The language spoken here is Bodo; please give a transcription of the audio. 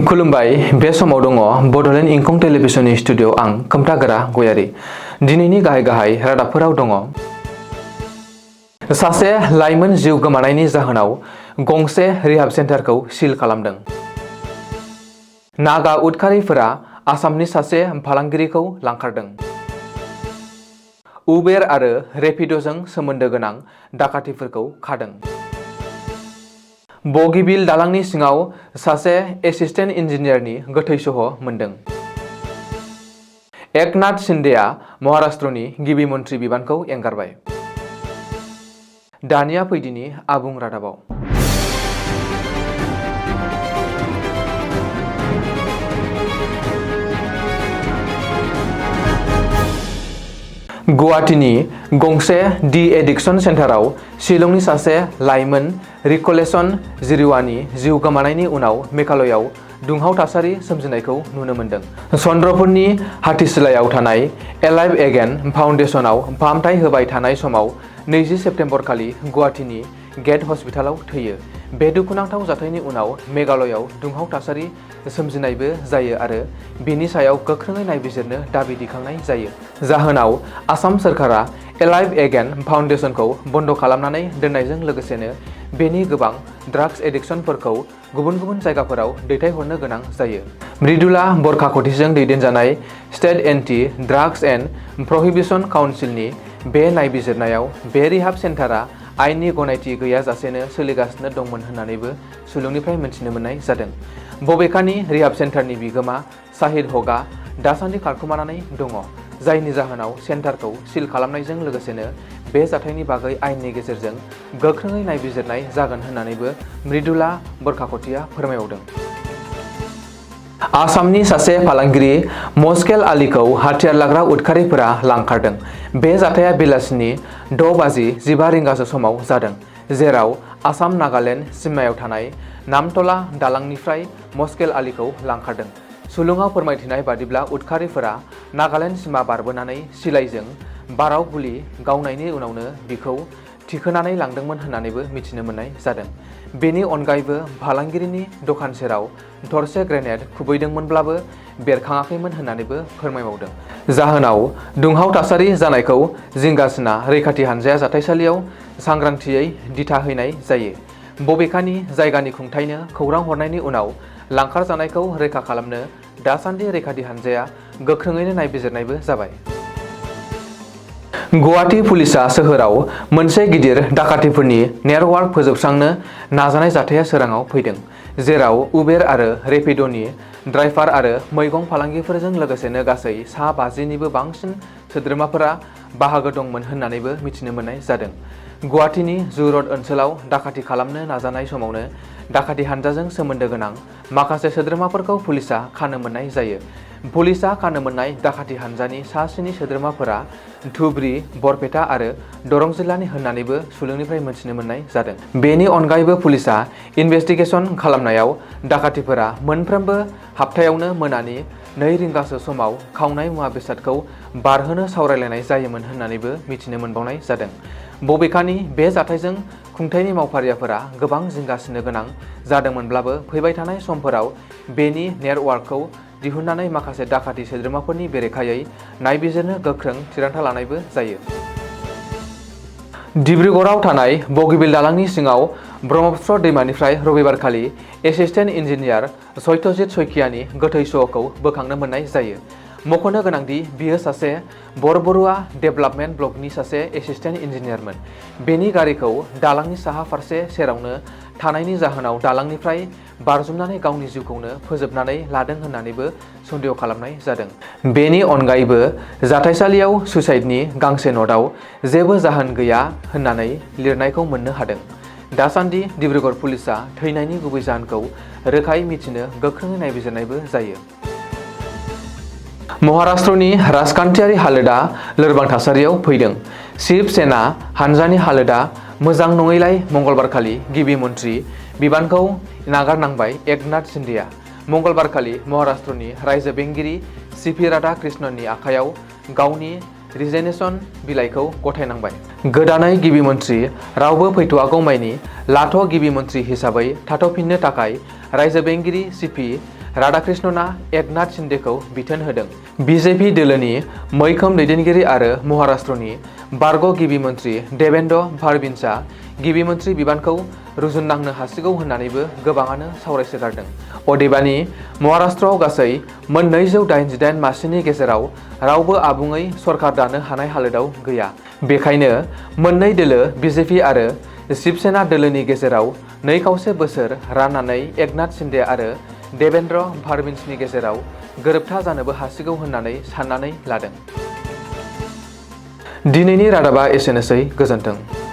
खुलुमबाय बे समाव दङ बडलेण्ड इंखं टेलिभिजननि स्टुडिअ आं खोमथागोरा गयारी। दिनैनि गाहाय रादाबफोराव दङ सासे लाइमोन जिउ गोमानायनि जाहोनाव गंसे रिहाब सेन्टारखौ सिल खालामदों। नागा उदखारिफोरा आसामनि सासे फालांगिरिखौ लांखारदों। उबेर आरो रेपिड'जों सोमोन्दो गोनां डाकातिफोरखौ खादों। बगिबिल दालांनि सिङाव सासे एसिस्टेन्ट इन्जिनियारनि गोथै सह मोन्दों। एकनाथ शिन्देआ महाराष्ट्रनि गिबि मन्थ्रि बिबानखौ एंगारबाय। दानिया फैदिनि आबुं रादाबाव। गुवाहाटीनि गंसे डि एडिक्शन सेन्टाराव शिलंनि सासे लाइमोन रिकलेशन जिरुवानि जिउ गोमानायनि उनाव मेघालयआव दुंहाव थासारि सोमजिनायखौ नुनो मोन्दों। चन्द्रपुरनि हाथिसिलायाव थानाय एलाइव एगेन फाउन्डेशनाव फाहामथाय होबाय थानाय समाव 20 सेप्तेम्बर खालि गुवाहाटीनि गेट हस्पिटालाव थैयो। बे दुखुनांथाव जाथायनि उनाव मेघालयआव दुंहाव थासारि सोमजिनायबो जायो आरो बेनि सायाव गोख्रोङै नायबिजिरनो दाबि दिखांनाय जायो। जाहोनाव आसाम सोरखारा एलाइव एगेन फाउन्डेशनखौ बन्द खालामनानै दोननायजों लोगोसेनो बेनि गोबां ड्राग्स एडिक्शनफोरखौ गुबुन गुबुन जायगाफोराव दैथायहरनो गोनां जायो। मृदुला बरखाखथिजों दैदेनजानाय state anti drugs and prohibition काउन्सिलनि बे नायबिजिरनायाव बे रिहाब सेन्टारा आयेननि गनायथि गैयाजासेनो सोलिगासिनो दंमोन होननानैबो सुलुंनिफ्राय मिथिनो मोननाय जादों। बबेखानि रिहाब सेन्टारनि बिगोमा साहिद हकआ दासान्दि खारखोमानानै दङ, जायनि जाहोनाव सेन्टारखौ सिल खालामनायजों लोगोसेनो बे जाथायनि बागै आयेननि गेजेरजों गोख्रोङै नायबिजिरनाय जागोन होननानैबो मृदुला बरखाखथिया फोरमायबावदों। आसामनि सासे फालांगिरि मस्केल आलीखौ हाथियार लाग्रा उदखारिफोरा लांखारदों। बे जाथाया बेलासिनि 6:15 समाव जादों, जेराव आसाम नागालेण्ड सिमायाव थानाय नामतला दालांनिफ्राय मस्केल आलीखौ लांखारदों। सुलुङाव फोरमायथिनाय बादिब्ला उदखारिफोरा नागालेण्ड सिमा बारबोनानै सिलाइजों बाराव गुलि गावनायनि उनावनो बिखौ थिखोनानै लांदोंमोन होननानैबो मिथिनो मोननाय जादों। बेनि अनगायैबो फालांगिरिनि दखान सेराव थरसे ग्रेनेड खुबैदोंमोनब्लाबो बेरखाङाखैमोन होननानैबो फोरमायबावदों। जाहोनाव दुंहाव थासारि जानायखौ जिंगासिना रैखाथि हानजाया जाथायसालियाव सांग्रांथियै दिथा हैनाय जायो। बबेखानि जायगानि खुंथायनो खौरां हरनायनि उनाव लांखार जानायखौ रैखा खालामनो दासान्दि रैखाथि हानजाया गोख्रोङैनो नायबिजिरनायबो जाबाय। गुवाहाटी पुलिसा सोहोराव मोनसे गिदिर डाकातिफोरनि नेटवार्क फोजोबस्रांनो नाजानाय जाथाया सोराङाव फैदों, जेराव उबेर आरो रेपिड'नि ड्राइभार आरो मैगं फालांगिफोरजों लोगोसेनो गासै सा 50 निबो बांसिन सोद्रोमाफोरा बाहागो दंमोन होननानैबो मिथिनो मोननाय जादों। गुवाहाटीनि जु रड ओनसोलाव डाकाति खालामनो नाजानाय समावनो डाकाति हानजाजों सोमोन्दो गोनां माखासे सोद्रोमाफोरखौ पुलिसा खानो मोननाय जायो। पुलिसा खानो मोननाय डाकाति हानजानि सा 7 सोद्रोमाफोरा धुबरी, बरपेटा आरो दरं जिल्लानि होननानैबो सुलुंनिफ्राय मिथिनो मोननाय जादों। बेनि अनगायैबो पुलिसा इनभेस्टिगेशन खालामनायाव डाकातिफोरा मोनफ्रोमबो हाप्तायावनो मोनानि 2 रिंगासो समाव खावनाय मुवा बेसादखौ बारहोनो सावरायलायनाय जायोमोन होननानैबो मिथिनो मोनबावनाय जादों। बबेखानि बे जाथायजों खुंथायनि मावफारियाफोरा गोबां जिंगासिनो गोनां जादोंमोनब्लाबो फैबाय थानाय समफोराव बेनि नेटवार्कखौ दिहुननानै माखासे डाकाति सोद्रोमाफोरनि बेरेखायै नायबिजिरनो गोख्रों थिरांथा लानायबो जायो। डिब्रुगड़आव थानाय बगिबिल दालांनि सिङाव ब्रह्मपुत्र दैमानिफ्राय रबिबारखालि एसिस्टेन्ट इन्जिनियार सत्यजित शइकियानि गोथै सहखौ बोखांनो मोननाय जायो। मख'नो गोनांदि बियो सासे बरबरुवा डेभेलपमेन्ट ब्लकनि सासे एसिस्टेन्ट इन्जिनियारमोन। बेनि गारिखौ दालांनि साहा फारसे सेरावनो थानायनि जाहोनाव दालांनिफ्राय बारजुमनानै गावनि जिउखौनो फोजोबनानै लादों होननानैबो सन्देह खालामनाय जादों। बेनि अनगायैबो जाथायसालियाव सुइसाइडनि गांसे न'टआव जेबो जाहोन गैया होननानै लिरनायखौ मोननो हादों। दासान्दि डिब्रुगड़ पुलिसा थैनायनि गुबै जाहोनखौ रोखायै मिथिनो गोख्रोङै नायबिजिरनायबो जायो। महाराष्ट्रनि राजखान्थियारि हालोदा लोरबां थासारियाव फैदों। शिव सेना हानजानि हालोदा मोजां नङैलाय मंगलबारखालि गिबि मन्थ्रि बिबानखौ नागारनांबाय एकनाथ शिन्देआ। मंगलबारखालि महाराष्ट्रनि रायजो बेंगिरि सिपि राधा कृष्णननि आखायाव गावनि रिजाइनेशन बिलाइखौ गथायनांबाय। गोदानै गिबि मन्थ्रि रावबो फैथ'वागौमानि लाथ' गिबि मन्थ्रि हिसाबै थाथ'फिननो थाखाय रायजो बेंगिरि सिपि राधाकृष्णनआ एकनाथ शिंदेखौ बिथोन होदों। बीजेपी दोलोनि मैखोम दैदेनगिरि आरो महाराष्ट्रनि बारग' गिबि मन्त्रि देवेन्द्र फडणवीसआ गिबि मन्त्रि बिबानखौ रुजुननांनो हासिगौ होननानैबो गोबाङानो सावरायसोगारदों। अदेबानि महाराष्ट्रआव गासै मोन 288 मासिनि गेजेराव रावबो आबुङै सरकार दानो हानाय हालोदाव गैया। बेखायनो मोननै दोलो बीजेपी आरो शिवसेना दोलोनि गेजेराव 2.25 बोसोर राननानै एकनाथ शिंदे आरो देवेन्द्र फडणवीसनि गेजेराव गोरोबथा जानोबो हासिगौ होननानै साननानै लादों। दिनैनि रादाबा एसेनोसै, गोजोन्थों।